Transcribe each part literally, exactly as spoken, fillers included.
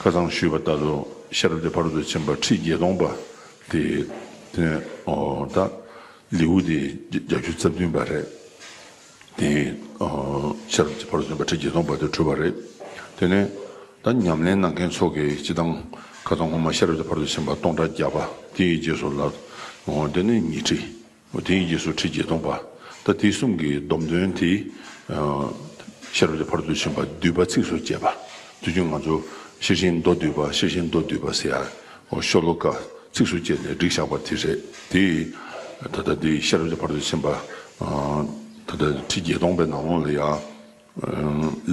ཁ་སང་ཞུས་པ་ལྟར་དུ་ཤེས་རབ་ཀྱི་ཕ་རོལ་ཏུ་ཕྱིན་པ་ཁྲི་བརྒྱད་སྟོང་པ་དེ་དེ་ནས་ཨོ་ད་ལེའུ་དེ་བརྒྱད་ཅུ་རྩ་བདུན་པ་རེད། དེ་ཨོ་ཤེས་རབ་ཀྱི་ཕ་རོལ་ཏུ་ཕྱིན་པ་ཁྲི་བརྒྱད་སྟོང་པ་དེ་གྲུབ་པ་རེད། དེ་ནས་ད་ཉམས་ལེན་གནང་མཁན་ཚོ་གིས་སྤྱི་བཏང་ཁ་སང་སྔོན་མ་ཤེས་རབ་ཀྱི་ཕ་རོལ་ཏུ་ཕྱིན་པ་སྟོང་ཕྲག་བརྒྱ་པ་དེའི་རྗེས་སུ་ལ་ཨོ་དེ་ནས་ཉི་ཁྲི། དེའི་རྗེས་སུ་ཁྲི་བརྒྱད་སྟོང་པ། ད་དེ་གསུམ་གྱི་སྡོམ་དོན་དེ། ཤེས་རབ་ཀྱི་ཕ་རོལ་ཏུ་ཕྱིན་པ་བསྡུས་པ་ཚིགས་སུ་བཅད་པ། དུས་རྒྱུན་ང་ཚོ་ཤེར་ཕྱིན་མདོ་བསྡུས་པ་ཤེར་ཕྱིན་མདོ་བསྡུས་པ་ཟེར་ཡ། ཤོ་ལོ་ཀ་ཚིགས་སུ་བཅད་ནས་བསྒྲིགས་བཞག་པ་དེ་རེད་དེ། ད་ལྟ་འདི་ཤེས་རབ་ཀྱི་ཕ་རོལ་ཏུ་ཕྱིན་པ། ད་ལྟ་ཁྲི་བརྒྱད་སྟོང་པའི་ནང་ལོགས་ལ་ཡ།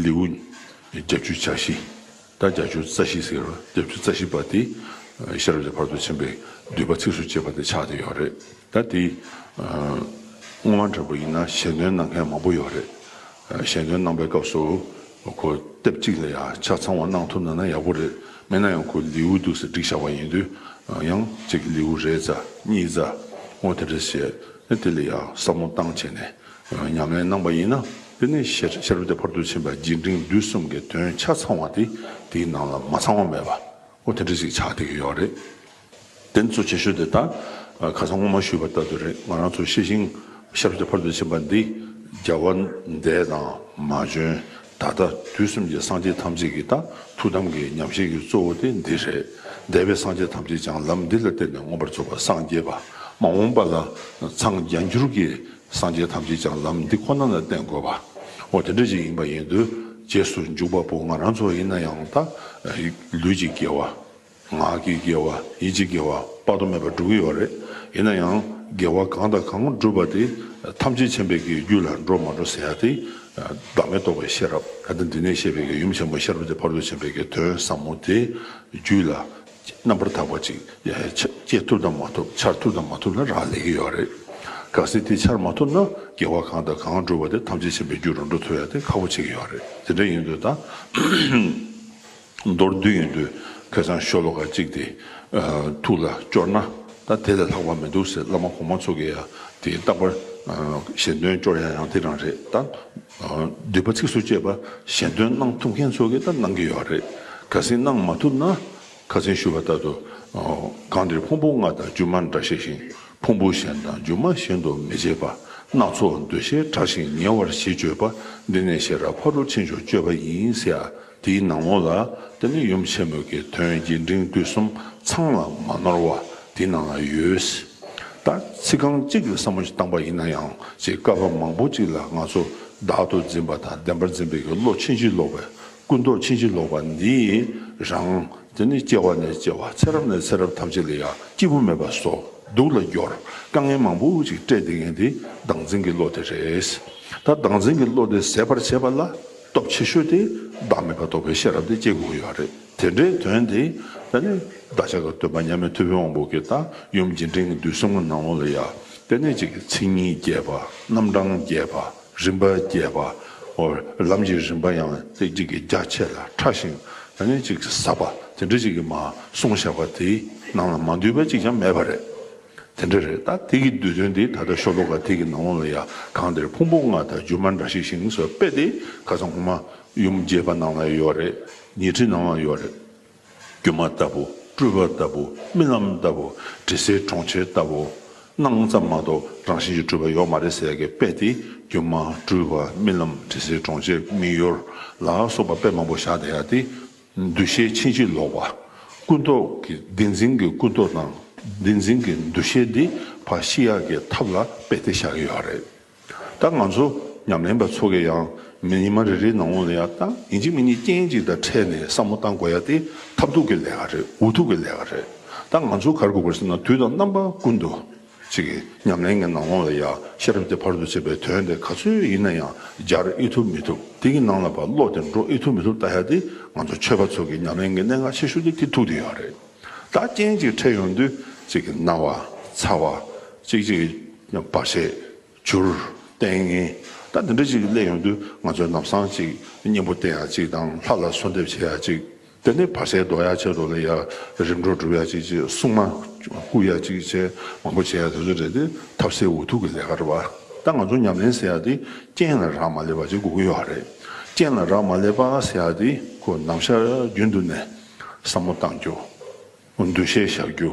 ལེའུ་བརྒྱད་ཅུ་གྱ་བཞི། ད་བརྒྱད་ཅུ་རྩ་བཞི་ཟེར་བ་བརྒྱད་ཅུ་རྩ་བཞི་པ་དེ་ཤེས་རབ་ཀྱི་ཕ་རོལ་ཏུ་ཕྱིན་པའི་བསྡུས་པ་ཚིགས་སུ་བཅད་པ་དེ་ཆགས་བསྡད་ཡོད་རེད། ད་དེ་སྔོན་མ་འདྲ་པོ་ཡིན་ན་ཞལ་འདོན་གནང་མཁན་མང་པོ་ཡོད་རེད། ཞལ་འདོན་གནང་པའི་སྐབས་སུ་ཁོ་དེབ་གཅིག་ལ་ཡང་ཆ་ཚང་བ་གནང་ཐུབ་ན་ན་ཡག་པོ་རེད། མིན་ན་ཡང་ཁོ་ལེའུ་འདུག་སེ་བསྒྲིགས་བཞག་པ་ཡིན་དུས་ཡང་གཅིག་ལེའུ་རེ་ཙམ་གཉིས་ཙམ་འོ་དེ་འདྲ་བྱས་དེ་ལ་ཡང་བསམ་བློ་བཏང་བྱས་ནས། ཉམས་ལེན་གནང་པ་ཡིན་ན་དེ་ནི་ཤེས་ཤེས་རབ་ཀྱི་ཕ་རོལ་ཏུ་ཕྱིན་པ་རྒྱས་འབྲིང་བསྡུས་གསུམ་གྱི་དོན་ཆ་ཚང་བ་དེ་དེའི་ནང་ལ་མ་ཚང་བ་མེད་པ་འོ་དེ་འདྲ་ཞིག་ཆགས་བསྡད་ཀྱི་ཡོད་རེད། དེ་ནི་གཙོ་ཆེ་ཤོས་དེ་ད་ཁ་སང་སྔོན་མ་ཞུས་པ་ལྟར་དུ་རེད། ང་རང་ཚོ་ཤེར་ཕྱིན་ཤེས་རབ་ཀྱི་ཕ་རོལ་ཏུ་ཕྱིན་པ་འདི་རྒྱལ་བ་འདས་དང་མ་བྱོན་ད་ལྟ་དུས་གསུམ་གྱི་སངས་རྒྱས་ཐམས་ཅད་ཀྱི་ད་ཐུགས་དམ་གྱི་ཉམས་བཞེས་ཀྱི་གཙོ་བོ་དེ་འདི་རེད། འདས་པའི་སངས་རྒྱས་ཐམས་ཅད་ཀྱང་ལམ་འདི་ལ་བརྟེན་ནས་མངོན་པར་རྫོགས་པར་སངས་རྒྱས་པ། མ་འོངས་པ་ལ་འཚང་རྒྱ་འགྱུར་གྱི་སངས་རྒྱས་ཐམས་ཅད་ཀྱང་ལམ་འདི་ཁོ་ན་ལ་བརྟེན་དགོས་པ། འོ་དེ་འདྲ་ཞིག་ཡིན་པ་ཡིན་དུས་རྗེས་སུ་འཇུག་པ་པོ་ང་རང་ཚོ་ཡིན་ན་ཡང་ད་ལུས་ཀྱི་དགེ་བ། ངག་གི་དགེ་བ། ཡིད་ཀྱི་དགེ་བ་དཔག་ཏུ་མེད་པ་སྒྲུབ་ཀྱི་ཡོད་རེད། ཡིན་ན་ཡང་དགེ་བ་གང་དང་གང་བསྒྲུབ་པ་དེ་ཐམས་ཅད་མཁྱེན་པའི་གི་རྒྱུད་ལ་འགྲོ་མ་འགྲོ་ཟེར་ཡ་དེ་བདག་མེད་རྟོགས་པའི་ཤེས་རབ་ད་ལྟ་འདི་ནས་བཤད་པའི་གི་ཡུམ་ཆེན་མོ་ཤེས་རབ་ཀྱི་ཕ་རོལ་ཏུ་ཕྱིན་པའི་གི་དོན་ཟབ་མོ་དེ་རྒྱུད་ལ་རྣམ་པར་དག་པ་ཅིག་སྐྱེ་ཐུབ་དང་མ་ཐུབ་འཆར་ཐུབ་དང་མ་ཐུབ་ལ་རག་ལས་ཀྱི་ཡོད་རེད། གལ་སྲིད་དེ་འཆར་མ་ཐུབ་ན་དགེ་བ་གང་དང་གང་བསྒྲུབ་པ་དེ་ཐམས་ཅད་མཁྱེན་པའི་རྒྱུ་རུ་འགྲོ་ཐུབ་ཡ་དེ་ཁག་པོ་ཆགས་ཀྱི་ཡོད་རེད། དེ་འདྲ་ཡིན་དུས་ད་མདོར་བསྡུས་ཡིན་དུས་ཁ་སང་ཤོ་ལོ་ཀ་གཅིག་དེ་ཐུགས་ལ་སྐྱོར་ན་ད་དེ་ལས་ལྷག་པ་མི་འདུག་ཟེར་བླ་མ་གོང་མ་ཚོ་གིས་ཡ་དེ་རྟག་པར་ཞལ་འདོན་སྐྱོར་ཡ་ཡང་དེ་རང་རེད། ད་བསྡུས་པ་ཚིགས་སུ་བཅད་པ་ཞལ་འདོན་གནང་ཐུབ་མཁན་ཚོ་གིས་ད་གནང་གི་ཡོད་རེད། གལ་སྲིད་གནང་མ་ཐུབ་ན། ཁ་སང་ཞུས་པ་ལྟར་དུ། གང་འདིར་ཕུང་པོ་ལྔ་དང་སྒྱུ་མ་འདྲ་ཤེས་ཤིང་། ཕུང་པོ་གཞན་དང་སྒྱུ་མ་གཞན་དུ་མི་བྱེད་པ། སྣ་ཚོགས་འདུ་ཤེས་བྲལ་ཞིང་ཉེ་བར་ཞི་སྤྱོད་པ། འདི་ནི་ཤེས་རབ་ཕ་རོལ་ཕྱིན་མཆོག་སྤྱོད་པ་ཡིན་ཟེར་ཡ། དེའི་ནང་ལོགས་ལ་དེ་ནི་ཡུམ་ཆེན་མོའི་གི་དོན་རྒྱས་འབྲིང་བསྡུས་གསུམ་ཚང་ལ་མ་ནོར་བ་དེའི་ནང་ལ་ཡོད། ད་ཚིག་རྐང་གཅིག་ལ་བསམ་བློ་ཞིག་བཏང་པ་ཡིན་ན་ཡང་ཅིག་བསྐལ་པ་མང་པོ་ཅིག་ལ་ང་ཚོ་བདག་ཏུ་འཛིན་པ་དང་བདེན་པར་འཛིན་པའི་གི་བློ་ཕྱིན་ཅི་ལོག་པའི་ཀུན་རྟོག་ཕྱིན་ཅི་ལོག་པ་འདི་རང་དེ་ནི་སྐྱེ་བ་ནས་སྐྱེ་བ་ཚེ་རབས་ནས་ཚེ་རབས་ཐམས་ཅད་ལ་ཡང་སྐྱིད་པོ་མེད་པ་བཟོ་སྡུག་ལ་སྦྱོར་དཀའ་ངལ་མང་པོ་ཅིག་སྤྲད་བསྡད་མཁན་དེ་བདག་འཛིན་གྱི་བློ་དེ་རེད། ད་བདག་འཛིན་གྱི་བློ་དེ་ཟད་པར་བྱེད་པ་ལ་སྟོབས་ཆེ་ཤོས་དེ་བདག་མེད་པ་རྟོགས་པའི་ཤེས་རབ་དེ་སྐྱེ་དགོས་ཀྱི་ཡོད་རེད། དེ་འདྲའི་དོན་དེ་ད་ནི་བདག་ཅག་གི་སྟོན་པ་མཉམ་མེད་ཐུབ་པའི་དབང་པོ་གིས་ད་ཡུམ་རྒྱས་འབྲིང་གི་བསྡུས་གསུམ་གྱི་ནང་ལོགས་ལ་ཡ་དེ་ནས་ཅིག་མཚན་ཉིད་རྒྱས་པ་རྣམ་གྲངས་རྒྱས་པ། རིམ་པ་རྒྱས་པ། འོ་ལམ་གྱི་རིམ་པ་ཡང་ཏིག་ཅིག་གི་རྒྱ་ཆེ་ལ་ཕྲ་ཞིང་ཨ་ནི་ཅིག་ཟབ་པ་དེ་འདྲ་ཅིག་གི་མ་གསུངས་བཞག་པ་དེའི་ནང་ལ་མ་འདུས་པ་ཅིག་ཀྱང་མེད་པ་རེད། དེ་འདྲ་རེད། ད་དེ་གི་བསྡུས་དོན་དེ་ད་ལྟ་ཤོ་ལོ་ཀ་དེ་གི་ནང་ལོགས་ལ་ཡ་གང་དེར་ཕུང་པོ་ལྔ་དང་སྒྱུ་མ་འདྲ་ཤེས་ཤིང་ཟེར་བའི་དཔེ་དེ་ཁ་སང་སྔོན་མ་ཡུམ་རྒྱས་པ་ནང་ལ་ཡོད་རེད། ཉི་ཁྲི་ནང་ལ་ཡོད་རེད། སྒྱུ་མ་ལྟ་བུ། སྤྲུལ་པ་ལྟ་བུ། རྨི་ལམ་ལྟ་བུ། དྲི་ཟའི་གྲོང་ཁྱེར་ལྟ་བུ། སྣང་ཙམ་མ་གཏོགས་རང་བཞིན་གྱིས་གྲུབ་པ་ཡོད་མ་རེད་ཟེར་ཡ་གི་དཔེ་དེ་སྒྱུ་མ། སྤྲུལ་པ། རྨི་ལམ། དྲི་ཟའི་གྲོང་ཁྱེར། མིག་ཡོར་ལ་སོགས་པ་དཔེ་མང་པོ་བཞག་བསྡད་ཡ་དེ། འདུ་ཤེས་ཕྱིན་ཅི་ལོག་པ། ཀུན་རྟོག་གི་བདེན་འཛིན་གྱི་ཀུན་རྟོག་དང་བདེན་འཛིན་གྱི་འདུ་ཤེས་འདི་ཕར་ཞི་ཡག་གི་ཐབས་ལ་དཔེ་དེ་བཞག་གི་ཡོད་རེད། ད་ང་ཚོ་ཉམས་ལེན་པ་ཚོ་གིས་ཡང་མི་ཉི་མ་རེ་རེའི་ནང་ལོགས་ལ་ཡང་ད་ཡིན་གཅིག་མིན་གཉིས་རྐྱེན་གཅིག་དང་འཕྲད་ནས་བསམ་བློ་བཏང་དགོས་ཡ་དེ་ཐབས་སྡུག་གི་ལས་ཀ་རེད། འུ་ཐུག་གི་ལས་ཀ་རེད། ད་ང་ཚོ་ག་རེ་དགོས་ཀྱི་རེད་ཟེར་ན་དུས་དང་རྣམ་པ་ཀུན་ཏུ་ཅིག་གི་ཉམས་ལེན་གྱི་ནང་ལོགས་ལ་ཡང་ཤེས་རབ་ཀྱི་ཕ་རོལ་ཏུ་ཕྱིན་པའི་དོན་དེ་ག་ཚོད་ཡིན་ན་ཡང་སྦྱར་ཨེ་ཐུབ་མི་ཐུབ། དེ་གི་ནང་ལ་ཕར་བློ་དེ་འགྲོ་ཨེ་ཐུབ་མི་ཐུབ་ལྟ་ཡ་དེ་ང་ཚོ་ཆོས་པ་ཚོ་གི་ཉམས་ལེན་གྱི་གནད་འགག་ཆེ་ཤོས་དེ་དེ་ཐུག་བསྡད་ཡོད་རེད། ད་རྐྱེན་ཅིག་འཕྲད་ཡོང་དུས་ཅིག་གི་ན་བ། ཚ་བ། ཅིག་ཅིག་བར་ཆད། འགྱུར། ལྟས་ངན། ད་དེ་འདྲ་ཅིག་སླེབས་ཡོང་དུས་ང་ཚོས་ལམ་སང་ཅིག་གཉེན་པོ་བསྟེན་ཡ་ཅིག་དང་ལྷ་ལ་གསོལ་འདེབས་བྱེད་ཡ་ཅིག་དེ་ནས་བར་ཆད་ཟློག་ཡ་ཆེད་དུ་ལ་ཡ་རིམ་གྲོ་སྒྲུབ་ཡ་ཅིག་ཅིག་སྲུང་མ་བཀུག་ཡ་ཅིག་བྱས་མང་པོ་བྱེད་ཡ་དེ་ཚོ་རེད་དེ་ཐབས་ཟད་འུ་ཐུག་གི་ལས་ཀ་རེད་བ། ད་ང་ཚོ་ཉམས་ལེན་ཟེར་ཡ་དེ་རྐྱེན་ལ་རག་མ་ལས་པ་ཅིག་དགོས་ཀྱི་ཡོད་རེད། རྐྱེན་ལ་རག་མ་ལས་པ་ཟེར་ཡ་དེ་ཁོ་ནམ་ཞག་རྒྱུན་དུ་ནས། བསམ་བློ་གཏང་རྒྱུ། འདུ་ཤེས་བཞག་རྒྱུ།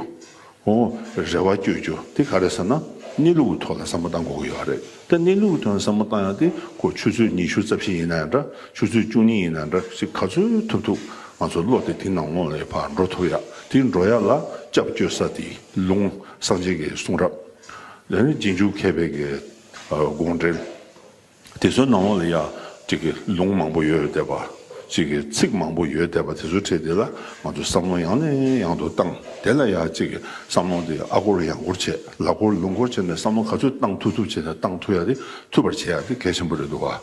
འོ། རེ་བ་བཅོལ་རྒྱུ་དེ་ག་རེ་ཟེར་ན། གནས་ལུགས་ཀྱི་ཐོག་ལ་བསམ་བློ་གཏང་དགོས་ཀྱི་ཡོད་རེད། ད་གནས་ལུགས་ཀྱི་ཐོག་ལ་བསམ་བློ་གཏང་ཡག་དེ་ཁོ་ཆུ་ཚོད་ཉི་ཤུ་རྩ་བཞི་ཡིན་ན་ཡང་འདྲ། ཆུ་ཚོད་བཅུ་གཉིས་ཡིན་ན་འདྲ། ཅིག་ག་ཚོད་ཐུབ་ཐུབ་ང་ཚོ་བློ་དེ་དེ་ནང་ལོགས་ལ་ཕར་འགྲོ་ཐུབ་ཡག་དེ་འགྲོ་ཡག་ལ་སྐྱབས་བཅོལ་ས་དེ་ལུང་། སངས་རྒྱས་ཀྱི་གསུང་རབ། དེ་ནས་རྗེས་འཇུག་མཁས་པའི་གི་དགོངས་འགྲེལ། དེ་ཚོའི་ནང་ལོགས་ལ་ཡ་ཅིག་གི་ལུང་མང་པོ་ཡོད་བསྡད་པ། ཅིག་གི་ཚིག་མང་པོ་ཡོད་བསྡད་པ་དེ་ཚོའི་གྲས་དེ་ལ་ང་ཚོ་བསམ་བློ་ཡང་ནས་ཡང་དུ་བཏང་། དེ་ལ་ཡ་ཅིག་གི་བསམ་བློ་དེ་ཨ་སྒོར་ཡང་སྒོར་བྱས། ལ་སྒོར་ལུང་སྒོར་བྱས་ནས་བསམ་བློ་ག་ཚོད་བཏང་ཐུབ་ཐུབ་བྱས་ནས་བཏང་ཐུབ་ཡ་དེ་ཐུབ་པར་བྱེད་ཡ་དེ་གལ་ཆེན་པོ་རེད་འདུག་བ།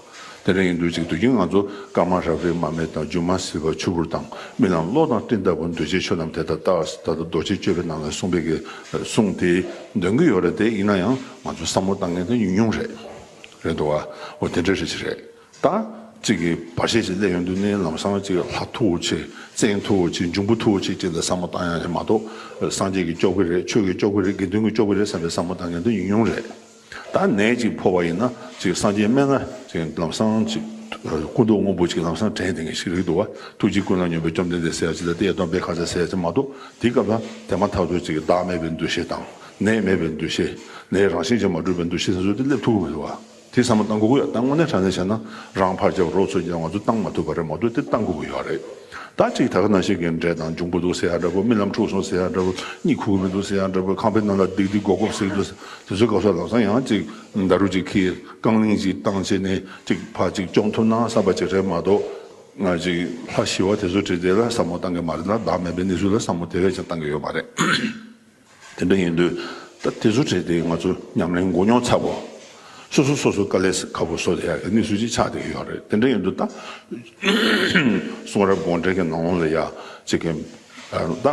དེ་འདྲ་ཡིན་དུས་ཅིག་དུས་རྒྱུན་ང་ཚོ་ཀརྨ་རབ་རིབ་མར་མེ་དང་། སྒྱུ་མ་ཟིལ་པ་ཆུ་བུར་དང་། རྨི་ལམ་གློག་དང་སྤྲིན་ལྟ་བུ། འདུ་བྱེད་ཆོས་རྣམས་དེ་ལྟར་བལྟ། ད་ལྟ་རྡོ་རྗེ་གཅོད་པའི་ནང་ལ་གསུངས་པའི་གི་གསུང་དེ་འདོན་གི་ཡོད་རེད་དེ། ཡིན་ན་ཡང་ང་ཚོ་བསམ་བློ་བཏང་མཁན་དེ་ཉུང་ཉུང་རེད། རེད་འདུག་བ། འོ་དེ་འདྲ་རེད་ཅི་རེད། ད་ཅིག་གི་བར་ཆད་ཅིག་སླེབས་ཡོང་དུས་ནས་ལམ་སང་ཅིག་ལྷ་མཐུ་བོ་ཆེ། བཙན་མཐུ་བོ་ཆེ། འབྱུང་པོ་མཐུ་བོ་ཆེ་ཅིག་ལ་བསམ་བློ་བཏང་ཡ་རེད་མ་གཏོགས། སངས་རྒྱས་ཀྱིས་སྐྱོབ་ཀྱི་རེད། ཆོས་ཀྱིས་སྐྱོབ་ཀྱི་རེད། དགེ་འདུན་གྱིས་སྐྱོབ་ཀྱི་རེད་བསམ་པའི་བསམ་བློ་བཏང་མཁན་དེ་ཉུང་ཉུང་རེད། ད་ནད་ཅིག་ཕོག་པ་ཡིན་ན་ཅིག་སངས་རྒྱས་སྨན་སྣ་ཅིག་ལམ་སང་ཅིག་སྐུ་མདོག་སྔོན་པོ་ཅིག་ལམ་སང་དྲན་བསྡད་མཁན་ཞིག་རེད་འདུག་བ། ཐུགས་རྗེ་ཀུན་ལ་སྙོམས་པའི་བཅོམ་ལྡན་འདས་ཟེར་ཡ་ཅིག་ལ་གཏེར་སྟོན་པའི་ཁ་ཟས་ཟེར་ཡ་ཅིག་མ་གཏོགས། དེའི་སྐབས་ལ་དེ་མ་ཐག་ཏུ་ཅིག་བདག་མེད་པའི་འདུ་ཤེས་དང་། ནད་མེད་པའི་འདུ་ཤེས། ནད་རང་བཞིན་གྱིས་མ་གྲུབ་པའི་འདུ་ཤེས་དེ་ཚོ་དེ་སླེབས་ཐུབ་ཀྱི་མི་འདུག་བ། དེ་བསམ་བློ་བཏང་དགོས་ཀྱི་ཡོད། ད་དངོས་གནས་དྲང་གནས་བྱས་ན་རང་ཕར་རྒྱབ་རོགས་ཚུར་རྒྱབ་ང་ཚོ་བཏང་མ་ཐུབ་པ་རེད་མ་གཏོགས་དེ་བཏང་དགོས་ཀྱི་ཡོད་རེད། ད་ཅིག་ད་ག་ནང་བཞིན་གྱི་འདྲེ་དང་འབྱུང་པོ་འདུག་ཟེར་ཡ་འདྲ་པོ། རྨི་ལམ་འཁྲུགས་སོང་ཟེར་ཡ་འདྲ་པོ། གཉིད་ཁུག་གི་མི་འདུག་ཟེར་ཡ་འདྲ་པོ། ཁང་པའི་ནང་ལ་སྡིག་སྡིག་སྒོར་སྒོར་ཟེར་གྱི་འདུག་དེ་ཚོའི་སྐབས་སུ་ལམ་སང་ཡང་ཅིག་ཌཱ་རུ་ཅིག་ཁྱེར། རྐང་གླིང་ཅིག་བཏང་བྱས་ནས་ཅིག་ཕར་ཅིག་བཅོམ་ཐུབ་ན་བསམ་པ་ཅིག་རེད་མ་གཏོགས། ང་ཅིག་ལྷ་ཞི་བ་དེ་ཚོ་བྲིས་དེ་ལ་བསམ་བློ་བཏང་གི་མ་རེད་ལ། བདག་མེད་པའི་གནས་ཚུལ་ལ་བསམ་བློ་དེ་བས་ཀྱང་བཏང་གི་ཡོད་མ་རེད། དེ་འདྲ་ཡིན་དུས་ད་དེ་ཚོ་བྲིས་དེ་ང་ཚོ་ཉམས་ལེན་མགོ་རྙོག་ཚ་པོ། སོ་སོ་སོ་སོ་དཀའ་ལས་ཁག་པོ་བཟོ་དེ་ཡག་གི་གནས་ཚུལ་ཅིག་ཆགས་བསྡད་ཀྱི་ཡོད་རེད། དེ་འདྲ་ཡིན་དུས་ད་གསུང་རབ་དགོངས་འགྲེལ་གྱི་ནང་ལོགས་ལ་ཡ་ཅིག་གི་ད་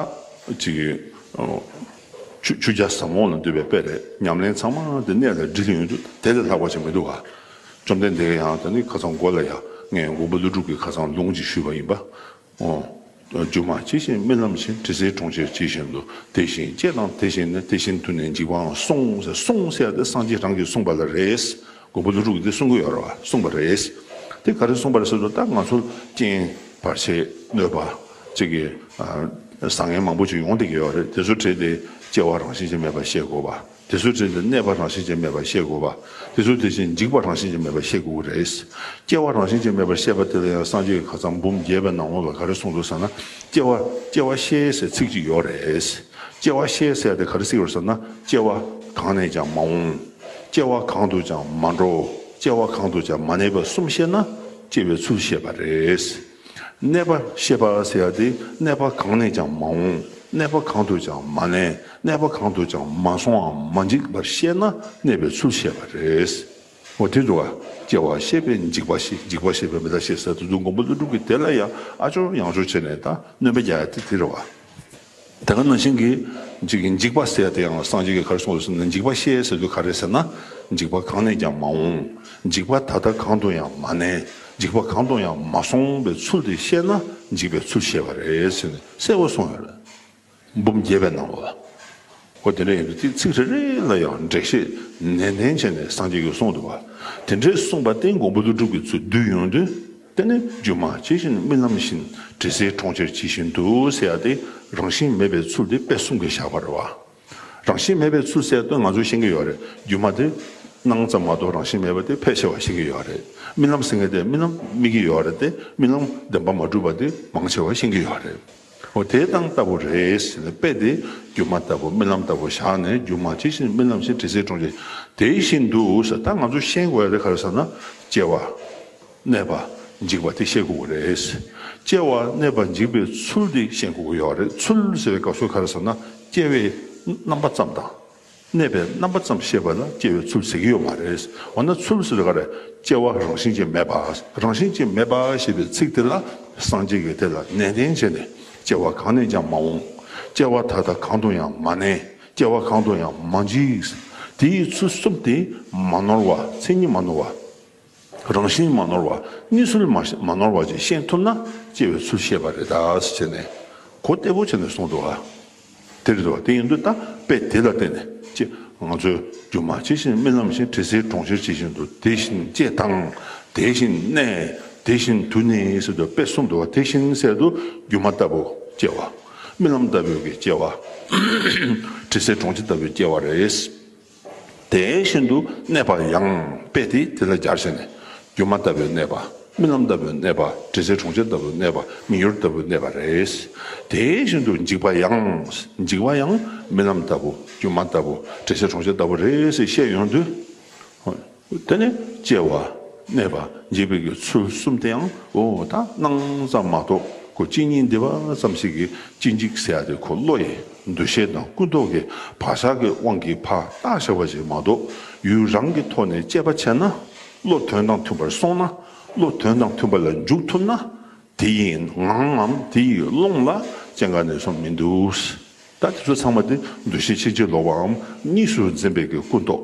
ཅིག་གི་ཆུ་ཆུ་རྒྱ་ཟབ་མོ་ལ་འདུས་པའི་དཔེ་རེད། ཉམས་ལེན་ཚང་མ་དེ་གནད་ལ་དྲིལ་ཡོང་དུས་དེ་ལས་ལྷག་པ་ཅིག་མི་འདུག་ག་བཅོམ་ལྡན་འདས་ཀྱིས་ཡང་ད་ནི་ཁ་སང་མགོ་ལ་ཡ་ངས་མགོན་པོ་ཀླུ་སྒྲུབ་ཀྱི་ཁ་སང་ལུང་ཅིག་ཞུས་པ་ཡིན་པ། འོ། སྒྱུ་མ་ཇི་བཞིན་རྨི་ལམ་བཞིན། དྲི་ཟའི་གྲོང་ཁྱེར་ཇི་བཞིན་དུ། དེ་བཞིན་སྐྱེ་དང་དེ་བཞིན་གནས། དེ་བཞིན་དུ་ནི་འཇིག་པའང་གསུངས་ཟེར། གསུངས་ཟེར་ཡ་དེ་སངས་རྒྱས་རང་གིས་གསུངས་པ་ལ་རེད། མགོན་པོ་ཀླུ་སྒྲུབ་ཀྱིས་དེ་གསུང་གི་ཡོད་རེད་བ། གསུངས་པ་རེད། དེ་ག་རེ་གསུངས་པ་རེད་ཟེར་དུས་ད་ང་ཚོ་རྐྱེན་བར་ཆད་གནོད་པ་ཅིག་གི་བཟང་ངན་མང་པོ་ཅིག་ཡོང་བསྡད་ཀྱི་ཡོད་རེད། དེ་ཚོ་བྲིས་ཏེ་སྐྱེ་བ་རང་བཞིན་གྱིས་མེད་པར་ཤེས་དགོས་པ། དེ་ཚོའི་རྗེས་ལ་གནས་པ་རང་བཞིན་གྱིས་མེད་པར་ཤེས་དགོས་པ། དེ་ཚོའི་དེ་བཞིན་འཇིག་པ་རང་བཞིན་གྱིས་མེད་པར་ཤེས་དགོས་ཀྱི་རེད། སྐྱེ་བ་རང་བཞིན་གྱིས་མེད་པར་ཤེས་པ་དེ་ལ་ཡང་སངས་རྒྱས་ཀྱི་ཁ་སང་འབུམ་རྒྱས་པའི་ནང་ལོགས་ལ་ག་རེ་གསུངས་འདུག་ཟེར་ན། སྐྱེ་བ་སྐྱེ་བ་ཤེས་ཟེར་ཚིག་ཅིག་ཡོད་རེད། སྐྱེ་བ་ཤེས་ཟེར་དེ་ག་རེ་ཟེར་ཡོད་ཟེར་ན། སྐྱེ་བ་གང་ནས་ཀྱང་མ་འོངས། སྐྱེ་བ་གང་དུ་ཀྱང་མ་འགྲོ། སྐྱེ་བ་གང་དུ་ཀྱང་མ་གནས་པ་གསུམ་ཤེས་ན་སྐྱེ་བའི་ཚུལ་ཤེས་པ་རེད། གནས་པ་ཤེས་པ་ཟེར་ཡ་དེ་གནས་པ་གང་ནས་ཀྱང་མ་འོངས། གནས་པ་གང་དུ་ཀྱང་མ་གནས། གནས་པ་གང་དུ་ཀྱང་མ་སོང་བའམ་མ་འཇིག་པར་ཤེས་ན་གནས་པའི་ཚུལ་ཤེས་པ་རེད། འོ་དེ་འདུག་ག་སྐྱེ་བ་ཤེས་པས་འཇིག་པ་ཤེས། འཇིག་པ་ཤེས་པས་མི་ལ་ཤེས་ཟེར་དུས་མགོན་པོ་ཀླུ་སྒྲུབ་ཀྱིས་དེ་ལ་ཡང་ཨ་ཅོར་ཡང་ཅོར་བྱས་ནས་ད་སྣོན་པ་རྒྱག་ཡ་དེ་དེ་རེད་བ། དེ་ག་ནང་བཞིན་གྱི་འཇིག་འཇིག་པ་ཟེར་ཡ་དེ་ཡང་སངས་རྒྱས་ཀྱིས་ག་རེ་གསུངས་རེད་ཟེར་ན། འཇིག་པ་ཤེས་ཟེར་དུས་ག་རེ་ཟེར་ན། འཇིག་པ་གང་ནས་ཀྱང་མ་འོངས། འཇིག་པ་ད་ལྟ་གང་དུ་ཡང་མ་གནས། འཇིག་པ་གང་དུ་ཡང་མ་སོང་བའི་ཚུལ་དེ་ཤེས་ན་འཇིག་པའི་ཚུལ་ཤེས་པ་རེད་ཟེར་ནས་གསལ་པོ་གསུངས་ཡོད་རེད། འབུམ་རྒྱས་པའི་ནང་ལ། འོ་དེ་འདྲ་ཡིན་དུས་ཚིག་རེ་རེ་ལ་ཡང་འགྲེལ་བཤད་ནན་ཏན་བྱས་ནས་སངས་རྒྱས་ཀྱིས་གསུངས་འདུག་བ། དེ་འདྲའི་གསུངས་པ་དེ་མགོན་པོ་ཀླུ་སྒྲུབ་ཀྱིས་ཚུར་བསྡུས་ཡོང་དུས། དེ་ནི་སྒྱུ་མ་ཇི་བཞིན་རྨི་ལམ་བཞིན། དྲི་ཟའི་གྲོང་ཁྱེར་ཇི་བཞིན་དུ་ཟེར་ཡ་དེ་རང་བཞིན་མེད་པའི་ཚུལ་དེ་དཔེ་གསུམ་གྱིས་བཞག་པ་རེད་བ། རང་བཞིན་མེད་པའི་ཚུལ་ཟེར་དུས་ང་ཚོས་ཤེས་ཀྱི་ཡོད་རེད། སྒྱུ་མ་དེ་སྣང་ཙམ་མ་གཏོགས་རང་བཞིན་མེད་པ་དེ་ཕལ་ཆེ་བ་ཤེས་ཀྱི་ཡོད་རེད། རྨི་ལམ་ཟེར་མཁན་དེ་རྨི་ལམ་རྨི་གི་ཡོད་རེད་དེ། རྨི་ལམ་བདེན་པ་མ་གྲུབ་པ་དེ་མང་ཆེ་བ་ཤེས་ཀྱི་ཡོད་རེད། འོ་དེ་དང་ལྟ་བུ་རེད་ཟེར་ནས། དཔེ་དེ་སྒྱུ་མ་ལྟ་བུ་རྨི་ལམ་ལྟ་བུ་བཞག་ནས། སྒྱུ་མ་ཇི་བཞིན་རྨི་ལམ་བཞིན། དྲི་ཟའི་གྲོང་ཁྱེར་དེ་བཞིན་དུ་ཟེར། ད་ང་ཚོས་ཤེས་དགོས་ཡ་དེ་ག་རེ་ཟེར་ན། སྐྱེ་བ། གནས་པ། འཇིག་པ་དེ་ཤེས་དགོས་ཀྱི་རེད། སྐྱེ་བ་གནས་པ་འཇིག་པའི་ཚུལ་དེ་ཤེས་དགོས་ཀྱི་ཡོད་རེད། ཚུལ་ཟེར་བའི་སྐབས་སུ་ག་རེ་ཟེར་ན། སྐྱེ་བའི་རྣམ་པ་ཙམ་དང་། གནས་པའི་རྣམ་པ་ཙམ་ཤེས་པ་ལ་སྐྱེ་བའི་ཚུལ་ཟེར་གྱི་ཡོད་མ་རེད། འོ་ན་ཚུལ་ཟེར་དུས་ག་རེ། སྐྱེ་བ་རང་བཞིན་གྱིས་མེད་པ། རང་བཞིན་གྱིས་མེད་པ་ཞེས་པའི་ཚིག་དེ་ལ་སངས་རྒྱས་ཀྱིས་དེ་ལ་ནན་ཏན་བྱས་ནས། སྐྱེ་བ་གང་ནས་ཀྱང་མ་འོངས། སྐྱེ་བ་ད་ལྟ་གང་དུ་ཡང་མ་གནས། སྐྱེ་བ་གང་དུ་ཡང་མ་འཇིག། དེའི་ཚུལ་གསུམ་དེ་མ་ནོར་བ། མཚན་ཉིད་མ་ནོར་བ། རང་བཞིན་མ་ནོར་བ། གནས་ཚུལ་མ་མ་ནོར་བ་ཅིག་ཤེས་ཐུབ་ན་སྐྱེ་བའི་ཚུལ་ཤེས་པ་རེད་ད་ཟེར་ནས། གོ་བདེ་པོ་བྱས་ནས་གསུངས་འདུག་ག་དེ་རེད་འདུག་ག་དེ་ཡིན་དུས་ད་དཔེ་དེ་ལ་བརྟེན་ནས་ཅི། ང་ཚོས་སྒྱུ་མ་ཇི་བཞིན་རྨི་ལམ་བཞིན། དྲི་ཟའི་གྲོང་ཁྱེར་ཇི་བཞིན་དུ། དེ་བཞིན་སྐྱེ་དང་དེ་བཞིན་གནས། དེ་བཞིན་དུ་ནི་ཟེར་དུས་དཔེ་གསུམ་འདུག་བ། དེ་བཞིན་ཟེར་དུས་སྒྱུ་མ་ལྟ་བུ་སྐྱེ་བ། རྨི་ལམ་ལྟ་བུའི་གི་སྐྱེ་བ། དྲི་ཟའི་གྲོང་ཁྱེར་ལྟ་བུའི་སྐྱེ་བ་རེད། དེ་བཞིན་དུ་གནས་པ་ཡང་། དཔེ་དེ་དེ་ལ་སྦྱར་བྱས་ནས། སྒྱུ་མ་ལྟ་བུའི་གནས་པ། རྨི་ལམ་ལྟ་བུའི་གནས་པ། དྲི་ཟའི་གྲོང་ཁྱེར་ལྟ་བུའི་གནས་པ། མིག་ཡོར་ལྟ་བུའི་གནས་པ་རེད། དེ་བཞིན་དུ་འཇིག་པ་ཡང་། འཇིག་པ་ཡང་རྨི་ལམ་ལྟ་བུ། སྒྱུ་མ་ལྟ་བུ། དྲི་ཟའི་གྲོང་ཁྱེར་ལྟ་བུ་རེད་ཟེར་བཤད་ཡོང་དུས། དེ་ནས་སྐྱེ་བ། གནས་པ། འཇིག་པའི་གི་ཚུལ་གསུམ་དེ་ཡང་འོ་ད་སྣང་ཙམ་མ་གཏོགས་ཁོ་གཅིག་གཉིས་འདི་པ་ཙམ་ཞིག་གི་གཅིག་འཇིག་ཟེར་ཡ་དེ་ཁོ་བློ་ཡི་འདུ་ཤེས་དང་ཀུན་རྟོག་གི་བག་ཆགས་ཀྱི་དབང་གིས་ཕར་བཏགས་བཞག་པ་ཞིག་མ་གཏོགས། ཡུལ་རང་གི་ཐོག་ནས་དཔྱད་པ་བྱས་ན། བློ་དོན་དང་མཐུན་པར་སོང་ན། བློ་དོན་དང་མཐུན་པ་ལ་འཇུག་ཐུབ་ན། དེ་ཡི་ངང་ངམ་དེ་ཡི་ཀློང་ལ་སྐྱེ་འགག་གནས་གསུམ་མི་འདུག། ད་དེ་ཚོ་ཚང་མ་དེ་འདུ་ཤེས་ཕྱིན་ཅི་ལོག་པའམ་གཉིས་སུ་འཛིན་པའི་གི་ཀུན་རྟོག།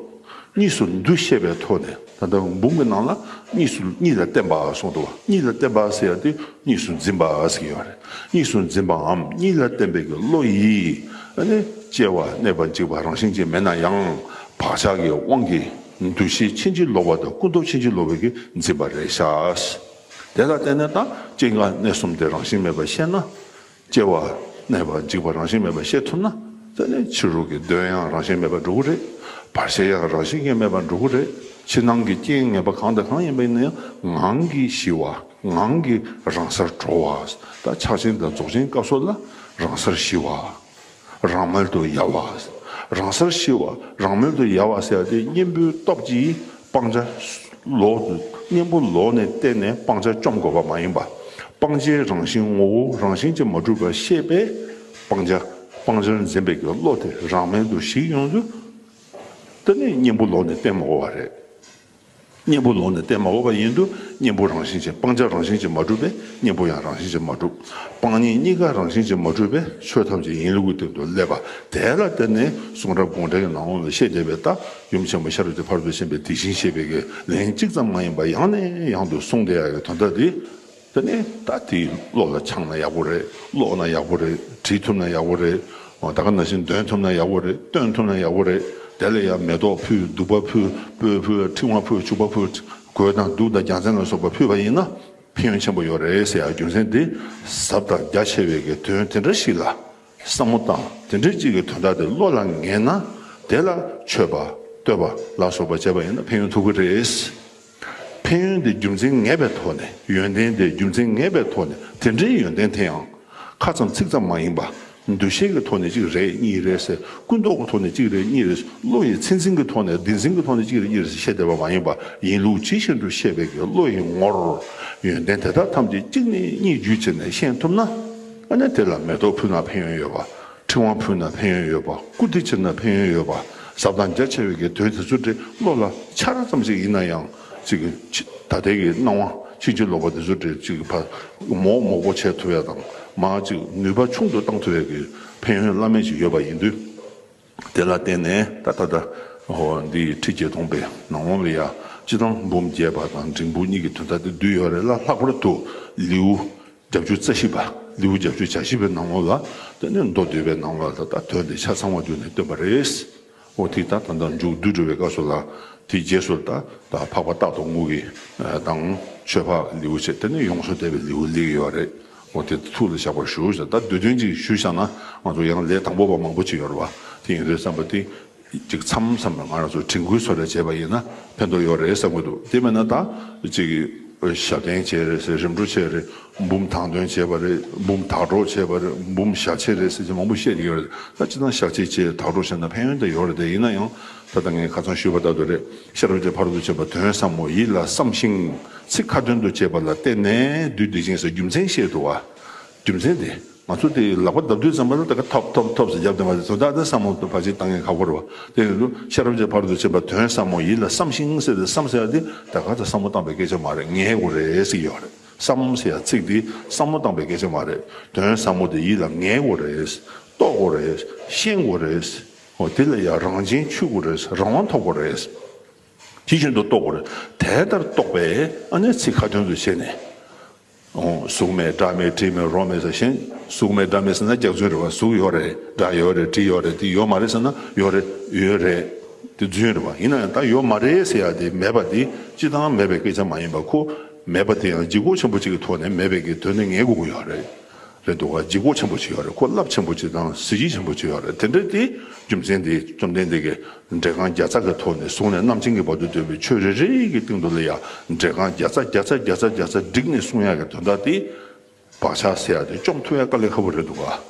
གཉིས་སུ་འདུ་ཤེས་པའི་ཐོག་ནས། ད་ལྟ་འབུམ་གྱི་ནང་ལ་གཉིས་སུ། གཉིས་ལ་བརྟེན་པ་གསུངས་འདུག་བ། གཉིས་ལ་བརྟེན་པ་ཟེར་ཡ་དེ་གཉིས་སུ་འཛིན་པ་ཟེར་གྱི་ཡོད་རེད། གཉིས་སུ་འཛིན་པའམ་གཉིས་ལ་བརྟེན་པའི་གི་བློ་ཡིས། ཨ་ནི་སྐྱེ་བ་གནས་པ་འཇིག་པ་རང་བཞིན་གྱིས་མེད་ན་ཡང་། བག་ཆགས་ཀྱི་དབང་གིས་འདུ་ཤེས་ཕྱིན་ཅི་ལོག་པ་དང་ཀུན་རྟོག་ཕྱིན་ཅི་ལོག་པའི་གི་འཛིན་པ་རེད་ཤག། དེ་ལ་བརྟེན་ནས་ད་སྐྱེ་འགག་གནས་གསུམ་དེ་རང་བཞིན་མེད་པར་ཤེས་ན། སྐྱེ་བ། གནས་པ། འཇིག་པ་རང་བཞིན་མེད་པ་ཤེས་ཐུབ་ན། དེ་ནས་ཕྱི་རོལ་གྱི་གདོན་ཡང་རང་བཞིན་མེད་པར་འགྲོ་གི་རེད། བར་ཆད་ཡང་རང་བཞིན་གྱིས་མེད་པར་འགྲོ་གི་རེད། ཕྱི་ནང་གི་རྐྱེན་ངན་པ་གང་དང་གང་ཡིན་པ་ཡིན་ན་ཡང་། ངང་གིས་ཞི་བ། ངང་གིས་རང་སར་གྲོལ་བ། ད་ཕྱག་ཆེན་དང་རྫོགས་ཆེན་སྐབས་སུ་ལ་རང་སར་ཞི་བ། རང་མལ་དུ་ཡལ་བ། རང་སར་ཞི་བ། རང་མལ་དུ་ཡལ་བ་ཟེར་ཡ་དེ་གཉེན་པོའི་སྟོབས་ཀྱིས་སྤང་བྱ་ལོག་གཉེན་པོ་ལོག་ནས་བསྟན་ནས་སྤང་བྱ་བཅོམ་དགོས་པ་མ་ཡིན་པ། སྤང་བྱའི་རང་བཞིན་ངོ་བོ་རང་བཞིན་གྱིས་མ་གྲུབ་པ་ཤེས་པས། སྤང་བྱ། སྤང་བྱར་འཛིན་པའི་གི་བློ་དེ་རང་མལ་དུ་ཞིག་ཡོང་དུས། དེ་ནི་གཉེན་པོ་ལོག་ནས་བསྟན་མ་དགོས་པ་རེད། གཉེན་པོ་ལོག་ནས་བསྟན་མ་དགོས་པ་ཡིན་དུས། གཉེན་པོ་རང་བཞིན་གྱིས། སྤང་བྱ་རང་བཞིན་གྱིས་མ་གྲུབ་པས་གཉེན་པོ་ཡང་རང་བཞིན་གྱིས་མ་གྲུབ། སྤང་གཉེན་གཉིས་ཀ་རང་བཞིན་གྱིས་མ་གྲུབ་པས་ཆོས་ཐམས་ཅད་ཡིན་ལུགས་ཀྱི་སྟེང་དུ་སླེབས་པ། དེ་ལ་བརྟེན་ནས་གསུང་རབ་དགོངས་འགྲེལ་གྱི་ནང་ལ་བཤད་བསྡད་པའི། ད་ཡུམ་ཆེན་པོ་ཤེས་རབ་ཀྱི་ཕ་རོལ་ཏུ་ཕྱིན་པའི་དེ་བཞིན་གཤེགས་པའི་གི་ལན་གཅིག་ཙམ་མ་ཡིན་པར་ཡང་ནས་ཡང་དུ་གསུངས་བསྡད་ཡག་གི་དོན་དག་འདི། དེ་ནས་ད་དེ་བློ་ལ་འཆང་ན་ཡག་པོ་རེད། ཀློག་ན་ཡག་པོ་རེད། བྲིས་ཐུབ་ན་ཡག་པོ་རེད། འོ་ད་ག་ནང་བཞིན་འདོན་ཐུབ་ན་ཡག་པོ་རེད། སྟོན་ཐུབ་ན་ཡག་པོ་རེད། དེ་ལ་ཡང་མེ་ཏོག་ཕུལ། བདུག་པ་ཕུལ། སྤོས་ཕུལ། ཕྲེང་བ་ཕུལ། བྱུག་པ་ཕུལ། གོས་དང་གདུགས་དང་རྒྱལ་མཚན་ལ་སོགས་པ་ཕུལ་བ་ཡིན་ན་ཕན་ཡོན་ཆེན་པོ་ཡོད་རེད་ཟེར་ཡག་རྒྱུ་མཚན་དེ། ཟབ་དང་རྒྱ་ཆེ་བའི་གི་དོན་དེ་འདྲ་ཞིག་ལ་བསམ་བློ་བཏང་། དེ་འདྲ་ཅིག་གི་དོན་དག་དེ་བློ་ལ་ངེས་ན། དེ་ལ་མཆོད་པ་བསྟོད་པ་ལ་སོགས་པ་བྱས་པ་ཡིན་ན་ཕན་ཡོན་ཐོབ་ཀྱི་རེད། ཕན་ཡོན་དེ་རྒྱུ་མཚན་ངེས་པའི་ཐོག་ནས། ཡོན་ཏན་དེ་རྒྱུ་མཚན་ངེས་པའི་ཐོག་ནས། དེ་འདྲའི་ཡོན་ཏན་དེ་ཡང་ཁ་ཙམ་ཚིག་ཙམ་མ་ཡིན་པ། འདུ་ཤེས་ཀྱི་ཐོག་ནས་གཅིག་རེད་གཉིས་རེད་ཟེར། ཀུན་རྟོག་གི་ཐོག་ནས་གཅིག་རེད་གཉིས་རེད། བློ་ཡི་མཚན་འཛིན་གྱི་ཐོག་ནས། བདེན་འཛིན་གྱི་ཐོག་ནས་གཅིག་རེད་གཉིས་རེད་ཟེར་བཤད་བསྡད་པ་མ་ཡིན་པ། ཡིན་ལུགས་ཇི་བཞིན་དུ་ཤེས་པའི་གི་བློ་ཡི་ངོར་ཡོན་ཏན་དེ་དག་ཐམས་ཅད་གཅིག་ནས་གཉིས་བརྒྱུད་བྱས་ནས་ཤེས་ཐུབ་ན། ཨ་ནི་དེ་ལ་མེ་ཏོག་ཕུལ་ན་ཕན་ཡོན་ཡོད་པ། ཕྲེང་བ་ཕུལ་ན་ཕན་ཡོན་ཡོད་པ། བཀུར་སྟི་བྱས་ན་ཕན་ཡོན་ཡོད་པ། ཟབ་དང་རྒྱ་ཆེ་བའི་གི་དོན་དེ་ཚོ་དེ་བློ་ལ་འཆར་ཙམ་ཞིག་ཡིན་ན་ཡང་། ཅིག་ད་ལྟའི་གི་སྣང་བ་ཕྱིན་ཅི་ལོག་པ་དེ་ཚོ་དེ་ཅིག་ཕར་མོག་མོག་པོ་བྱེད་ཐུབ་ཡ་དང་། མར་ཅིག་ནུས་པ་ཆུང་དུ་བཏང་ཐུབ་ཡ་གི་ཕན་ཡོན་བླ་མེད་ཅིག་ཡོད་པ་ཡིན་དུས། དེ་ལ་བརྟེན་ནས་ད་ད་ལྟ་འོ་འདི་ཁྲི་བརྒྱད་སྟོང་པའི་ནང་ལོགས་ལ་ཡ། སྤྱིར་བཏང་འབུམ་རྒྱས་པ་དང་འབྲིང་པོ་གཉིས་ཀྱི་དོན་དག་དེ་བསྡུས་ཡོད་རེད་ལ། ལྷག་པར་དུ་ལེའུ་བརྒྱད་ཅུ་རྩ་བཞི་པ། ལེའུ་བརྒྱད་ཅུ་གྱ་བཞི་པའི་ནང་ལོགས་ལ། དེ་ནས་མདོ་སྡུད་པའི་ནང་ལོགས་ལ་ད་དོན་དེ་ཆ་ཚང་བ་བསྡུས་ནས་བཏོན་པ་རེད། འོ་དེ་ད་ད་ལྟ་མཇུག་བསྡུ་འགྲོ་བའི་སྐབས་སུ་ལ། དེའི་རྗེས་སུ་ད་ད་འཕགས་པ་རྟག་ཏུ་ངུ་གི་དང་། ཆོས་འཕགས་ལེའུ་བྱས། དེ་ནས་ཡོངས་སུ་གཏད་པའི་ལེའུ་སླེབས་ཀྱི་ཡོད་རེད། འོ་དེ་ཐུགས་ལ་བཞག་པར་ཞུ་ཟེར། ད་བསྡུས་དོན་ཅིག་ཞུས་བཞག་ན། ང་ཚོ་ཡང་ལས་དང་པོ་པ་མང་པོ་ཅིག་ཡོད་རེད་བ། དེ་ཡིན་དུས་ཙམ་པ་དེ། ཅིག་མཚམས་མཚམས་ལ་ང་རང་ཚོ་དྲན་སྐུལ་བཟོ་འདྲ་བྱས་པ་ཡིན་ན་ཕན་ཐོགས་ཡོད་རེད་བསམ་གྱི་འདུག་དེ་མིན་ན་ད་ཅིག་ཞབས་བརྟན་བྱས་རེད་ཟེར། རིམ་གྲོ་བྱས་རེད། འབུམ་དང་དོན་བྱས་པ་རེད། འབུམ་དག་སྒྲོག་བྱས་པ་རེད། འབུམ་ཞལ་ཕྱེ་རེད་ཟེར་གྱི་མང་པོ་བཤད་ཀྱི་ཡོད་རེད། ད་སྤྱིར་བཏང་ཞལ་ཕྱེ་བྱས། དག་སྒྲོག་བྱས་ན་ཕན་ཡོན་དེ་ཡོད་རེད་དེ། ཡིན་ན་ཡང་ད་ལྟ་ངས་ཁ་སང་ཞུས་པ་ལྟར་དུ་རེད། ཤེས་རབ་ཀྱི་ཕ་རོལ་ཏུ་ཕྱིན་པ་དོན་ཟབ་མོ་ཡིད་ལ་བསམ་ཞིང་ཚིག་ཁ་ཏོན་དུ་བྱས་པ་ལ་བརྟེན་ནས་བསྡུས་བསྡུས་ཤིང་ཟེར། རྒྱུ་མཚན་བཤད་འདུག་བ། རྒྱུ་མཚན་དེ། ང་ཚོ་དེ་ལག་པ་བརྡབ་དུས་ཙམ་པ་ལ་ད་ག་ཐོབ་ཐོབ་ཐོབ་ཟེར་རྒྱབ་བསྡད་པ་དེ་ཚོ་ད་ལྟ་བསམ་བློ་ཕར་ཕྱིན་བཏང་མཁན་ཁག་པོ་རེད་བ། དེ་ཡིན་དུས་ཤེས་རབ་ཀྱི་ཕ་རོལ་ཏུ་ཕྱིན་པ་དོན་ཟབ་མོ་ཡིད་ལ་བསམ་ཞིང་ཟེར་ཏེ། བསམ་ཟེར་ཡ་དེ་ད་ག་ད་བསམ་བློ་བཏང་པའི་སྐད་ཆ་མ་རེད། ངེས་དགོས་རེད་ཟེར་གྱི་ཡོད་རེད། བསམ་ཟེར་ཡ་ཚིག་དེ་བསམ་བློ་བཏང་པའི་སྐད་ཆ་མ་རེད། དོན་ཟབ་མོ་དེ་ཡིད་ལ་ངེས་དགོས་རེད། རྟོགས་དགོས་རེད། ཤེས་དགོས་རེད། འོ་དེ་ལ་ཡ་རང་བཞིན་ཆུད་དགོས་རེད། རང་དབང་ཐོབ་དགོས་རེད། དེ་བཞིན་དུ་རྟོགས་དགོས་རེད། དེ་ལྟར་རྟོགས་པས་ཨ་ནི་ཚིག་ཁ་ཏོན་དུ་བྱས་ནས། ཨོ། གཟུགས་མེད་སྒྲ་མེད་དྲི་མེད་རོ་མེད་ཟེར་བཞིན། གཟུགས་མེད་སྒྲ་མེད་ཟེར་ན་རྒྱ་མཚོ་རེད་བ། གཟུགས་ཡོད་རེད། སྒྲ་ཡོད་རེད། དྲི་ཡོད་རེད། དེ་ཡོད་མ་རེད་ཟེར་ན་ཡོད་རེད། ཡོད་རེད། དེ་རྫུན་རེད་བ། ཡིན་ན་ཡང་ད་ཡོད་མ་རེད་ཟེར་ཡ་དེ་མེད་པ་དེ་སྤྱིར་བཏང་མེད་པའི་སྐད་ཆ་མ་ཡིན་པ། ཁོ་ མེད་པ་དེ་ཡང་ལྗིད་ཁོག་ཆེན་པོ་ཅིག་གི་ཐོག་ནས་མེད་པའི་གི་དོན་དེ་ངེས་དགོས་ཀྱི་ཡོད་རེད། རེད་འདུག་ག་ལྗིད་ཁོག་ཆེན་པོ་ཅིག་ཡོད་རེད། ཁོ་རླབས་ཆེན་པོ་ཅིག་དང་གཟི་བརྗིད་ཆེན་པོ་ཅིག་ཡོད་རེད། དེ་འདྲ་དེ་རྒྱུ་མཚན་དེ་བཅོམ་ལྡན་འདས་ཀྱིས་འགྲེལ་རྐང་བརྒྱ་རྩ་གི་ཐོག་ནས་བཟུང་ནས་རྣམ་མཁྱེན་གྱི་བར་དུ་སྟོན་པའི་ཆོས་རེ་རེ་གི་སྟེང་དུ་ལ་ཡང་འགྲེལ་རྐང་བརྒྱ་རྩ་བརྒྱ་རྩ་བརྒྱ་རྩ་བརྒྱ་རྩ་བསྒྲིགས་ནས་གསུང་ཡག་གི་དོན་དག་དེ། བག་ཆགས་ཟེར་ཡག་དེ་བཅོམ་ཐུབ་ཡག་དཀའ་ལས་ཁག་པོ་རེད་འདུག་ག་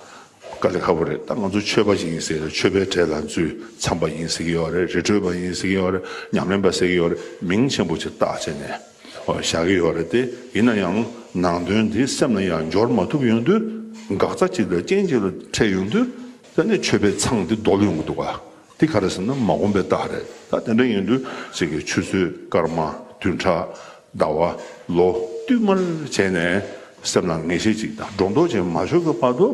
དཀའ་ལས་ཁག་པོ་རེད། ད་ང་ཚོ་ཆོས་པ་ཡིན་ཟེར་ཆོས་པའི་གྲས་ལ་འཛུལ། མཚམས་པ་ཡིན་ཟེར་གྱི་ཡོད་རེད། རི་ཁྲོད་པ་ཡིན་ཟེར་གྱི་ཡོད་རེད། ཉམས་ལེན་པ་ཟེར་གྱི་ཡོད་རེད། མིང་ཆེན་པོ་ཅིག་བཏགས་བྱས་ནས་ཨོ་བཞག་གི་ཡོད་རེད་དེ། ཡིན་ན་ཡང་ནང་དོན་དེ་སེམས་ལ་ཡང་འབྱོར་མ་ཐུབ་ཡོང་དུས། འགག་རྩ་ཅིག་དང་རྐྱེན་ཅིག་ལ་འཕྲད་ཡོང་དུས། དེ་ནས་ཆོས་པའི་མཚང་དེ་རྡོལ་ཡོང་གི་འདུག་ག་དེ་ག་རེ་ཟེར་ན་མ་གོམས་པའི་རྟགས་རེད། ད་དེ་འདྲ་ཡིན་དུས་ཅིག་གི་ཆུ་ཚོད་སྐར་མ་བདུན་ཕྲག་ཟླ་བ་ལོ་བསྟུད་མར་བྱས་ནས་སེམས་ལ་ངེས་ཤེས་ཅིག་དང་སྒྲོ་འདོགས་ཅིག་མ་ཆོད་ཀྱི་བར་དུ་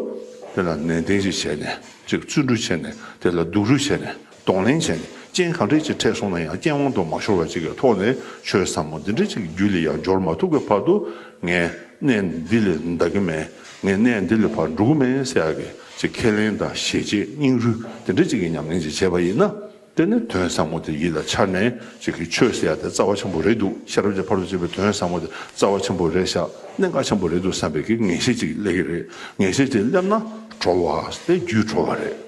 དེ་ལ་ནན་ཏན་ཅིག་བྱས་ནས་ཅིག་བརྩོན་འགྲུས་བྱས་ནས་དེ་ལ་སྡུག་རུས་བྱས་ནས་གདོང་ལེན་བྱས་ནས་རྐྱེན་ག་འདྲས་ཅིག་འཕྲད་སོང་ན་ཡང་རྐྱེན་དབང་དུ་མ་ཤོར་བ་ཅིག་གི་ཐོག་ནས་ཆོས་ཟབ་མོ་འདི་འདྲས་ཅིག་རྒྱུད་ལ་ཡང་འབྱོར་མ་ཐུབ་ཀྱི་བར་དུ་ངས་གནས་འདི་ལས་འདའ་གི་མེད། ངས་གནས་འདི་ལས་ཕར་འགྲོ་གི་མེད་ཟེར་ཡག་གི་ཅིག་ཁས་ལེན་དང་ཞེ་བཅད་སྙིང་རུས་དེ་འདྲས་ཅིག་གི་ཉམས་ལེན་ཅིག་བྱས་པ་ཡིན་ན། དེ་ནི་དོན་ཟབ་མོ་དེ་ཡིད་ལ་འཆར་ནས་ཅིག་གི་ཆོས་ཟེར་ཡ་དེ་རྩ་བ་ཆེན་པོ་རེད་འདུག་ཤེས་རབ་ཀྱི་ཕ་རོལ་ཏུ་ཕྱིན་པའི་དོན་ཟབ་མོ་དེ་རྩ་བ་ཆེན་པོ་རེད་ཤག་གནད་འགག་ཆེན་པོ་རེད་འདུག་བསམ་པའི་གི་ངེས་ཤེས་ཅིག་སླེབས་ཀྱི་རེད། ངེས་ཤེས་ཅིག་སླེབས་ན་གྲོལ་བ་དེ་རྒྱུད་གྲོལ་བ་རེད།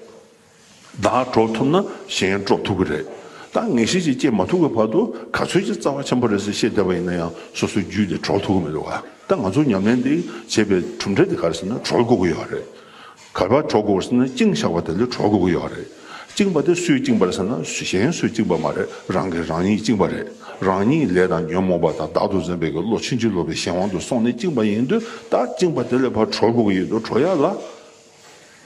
བདག་གྲོལ་ཐུབ་ན་གཞན་གྲོལ་ཐུབ་ཀྱི་རེད། ད་ངེས་ཤེས་ཅིག་སྐྱེ་མ་ཐུབ་ཀྱི་བར་དུ་ག་ཚོད་ཅིག་རྩ་བ་ཆེན་པོ་རེད་ཟེར་བཤད་བསྡད་པ་ཡིན་ན་ཡང་སོ་སོའི་རྒྱུད་དེ་གྲོལ་ཐུབ་ཀྱི་མི་འདུག་ག་ད་ང་ཚོ་ཉམས་ལེན་འདི་བྱེད་པའི་གྲུབ་འབྲས་དེ་ག་རེ་ཟེར་ན་གྲོལ་དགོས་ཀྱི་ཡོད་རེད། ག་པར་གྲོལ་དགོས་ཟེར་ན་བཅིངས་བཞག་པ་དེ་ལས་གྲོལ་དགོས་ཀྱི་ཡོད་རེད། བཅིངས་པ་དེ་སུས་བཅིངས་པ་རེད་ཟེར་ན་གཞན་སུས་བཅིངས་པ་མ་རེད། རང་གིས་རང་ཉིད་བཅིངས་པ་རེད། རང་ཉིད་ལས་དང་ཉོན་མོངས་པ་དང་བདག་ཏུ་འཛིན་པའི་གི་བློ་ཕྱིན་ཅི་ལོག་པའི་གཞན་དབང་དུ་སོང་ནས་བཅིངས་པ་ཡིན་དུས། ད་བཅིངས་པ་དེ་ལས་ཕར་གྲོལ་དགོས་ཀྱི་ཡོད་དོ། གྲོལ་ཡ་ལ་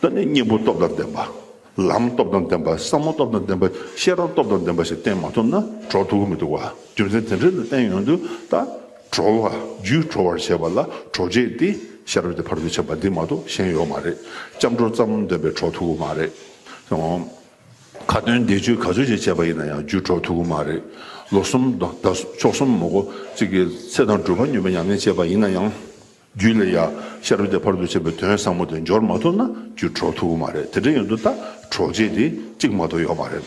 ད་ནི་གཉེན་པོ་སྟོབས་དང་ལྡན་པ། ལམ་སྟོབས་དང་ལྡན་པ། བསམ་བློ་སྟོབས་དང་ལྡན་པ། ཤེས་རབ་སྟོབས་དང་ལྡན་པ་ཞིག་བསྟེན་མ་ཐུབ་ན་གྲོལ་ཐུབ་ཀྱི་མི་འདུག་བ། རྒྱུ་མཚན་དེ་འདྲ་ལ་བརྟེན་ཡོང་དུས་ད་གྲོལ་བ། རྒྱུད་གྲོལ་བར་བྱེད་པ་ལ་གྲོལ་བྱེད་དེ་ཤེས་རབ་ཀྱི་ཕ་རོལ་ཏུ་ཕྱིན་པ་འདི་མ་གཏོགས་གཞན་ཡོད་མ་རེད། སྐྱབས་འགྲོ་ཙམ་འདོན་པས་གྲོལ་ཐུབ་ཀྱི་མ་རེད། ཁ་ཏོན་བཟླས་བརྗོད་ག་ཚོད་ཅིག་བྱས་པ་ཡིན་ན་ཡང་རྒྱུད་གྲོལ་ཐུབ་ཀྱི་མ་རེད། ལོ་གསུམ་དང་ཟླ་མཆོག་གསུམ་མོ་གོ་གཅིག་གི་ཚེ་དང་སྒྲུབ་པ་སྙོམས་པའི་ཉམས་ལེན་བྱས་པ་ཡིན་ན་ཡང་། རྒྱུད་ལ་ཡང་ཤེས་རབ་ཀྱི་ཕ་རོལ་ཏུ་ཕྱིན་པའི་དོན་ཟབ་མོ་དེ་འབྱོར་མ་ཐུབ་ན་རྒྱུད་གྲོལ་ཐུབ་ཀྱི་མ་རེད། དེ་འདྲ་ཡིན་དུས་ད་གྲོལ་བྱེད་དེ་གཅིག་མ་གཏོགས་ཡོད་མ་རེད།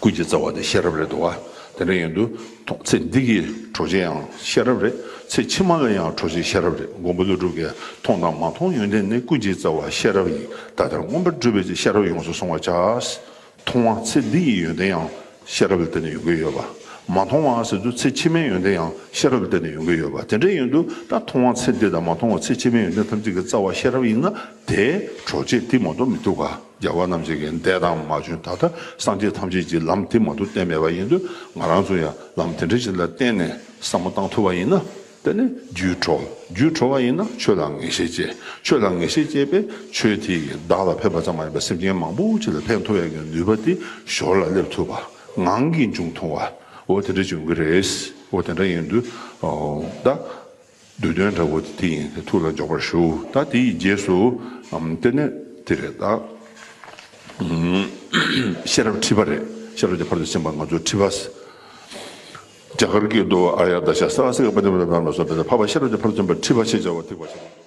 ཀུན་གྱི་རྩ་བ་དེ་ཤེས་རབ་རེད་འདུག་བ། དེ་འདྲ་ཡིན་དུས་ཐོག་ཚེ་འདི་གི་གྲོལ་བྱེད་ཡང་ཤེས་རབ་རེད། ཚེ་ཕྱི་མ་ལ་ཡང་གྲོལ་བྱེད་ཤེས་རབ་རེད། མགོན་པོ་ཀླུ་སྒྲུབ་ཀྱིས་མཐོང་དང་མ་མཐོང་ཡོན་ཏན་ནི། ཀུན་གྱི་རྩ་བ་ཤེས་རབ་ཡིན། ད་ལྟར་མངོན་པར་བསྒྲུབས་པའི་ཤེས་རབ་ཡོངས་སུ་བཟུང་བར་བྱ། མཐོང་བ་ཚེ་འདི་ཡི་ཡོན་ཏན་ཡང་ཤེས་རབ་ལ་བརྟེན་ནས་ཡོང་གི་ཡོད་པ། མ་མཐོང་བ་ཟེར་དུས་ཚེ་ཕྱི་མའི་ཡོན་ཏན་ཡང་ཤེས་རབ་ལ་བརྟེན་ནས་ཡོང་གི་ཡོད་པ། དེ་འདྲ་ཡིན་དུས་ད་མཐོང་བ་ཚེ་འདི་དང་མ་མཐོང་བ་ཚེ་ཕྱི་མའི་ཡོན་ཏན་ཐམས་ཅད་ཀྱི་རྩ་བ་ཤེས་རབ་ཡིན་ན་དེ་གྲོལ་བྱེད་དེ་མ་གཏོགས་མི་འདུག་ག་རྒྱལ་བ་རྣམས་ཀྱིས་འདས་དང་མ་བྱོན་ད་ལྟ་སངས་རྒྱས་ཐམས་ཅད་ཀྱིས་ལམ་དེ་མ་གཏོགས་བསྟན་མེད་པ་ཡིན་དུས། ང་རང་ཚོ་ཡང་ལམ་དེ་འདྲ་ཞིག་ལ་བརྟེན་ནས་བསམ་བློ་བཏང་ཐུབ་པ་ཡིན་ན། དེ་ནི་རྒྱུད་གྲོལ། རྒྱུད་གྲོལ་བ་ཡིན་ན་ཆོས་ལ་ངེས་ཤེས་སྐྱེ། ཆོས་ལ་ངེས་ཤེས་སྐྱེས་པས་ཆོས་དེ་ཡིས་བདག་ལ་ཕན་པ་ཙམ་མ་ཡིན་པར་སེམས་ཅན་མང་པོ་ཅིག་ལ་ཕན་ཐོགས་ཡག་གི་ནུས་པ་དེ་ཞོར་ལ་སླེབས་ཐུབ་པ། ངང་གིས་འབྱུང་ཐུབ་པ། འོ་དེ་འདྲ་བྱུང་གི་རེད། འོ་དེ་འདྲ་ཡིན་དུས་ཨོ་ད་བསྡུས་དོན་འདྲ་བོ་དེ་དེ་ཡིན། དེ་ཐུགས་ལ་འཇོག་པར་ཞུ། ད་དེ་ཡི་རྗེས་སུ་ཨམ་དེ་ནས་དེ་རེད་ད། ཤེས་རབ་ཁྲི་པ་རེད། ཤེས་རབ་ཀྱི་ཕ་རོལ་ཏུ་ཕྱིན་པ་ང་ཚོ་ཁྲི་པ། རྒྱ་གར་སྐད་དུ་ཨཱརྱ་དར་ཤ་སཱ་ཧ་སི་ཀ་པ་ཎི་པ་ཎི་པ་ལ་སོགས་པའི་འཕགས་པ་ཤེས་རབ་ཀྱི་ཕ་རོལ་ཏུ་ཕྱིན་པ་ཁྲི་པ་ཞེས་བྱ་བ་ཐེག་པ་ཆེན་པོ།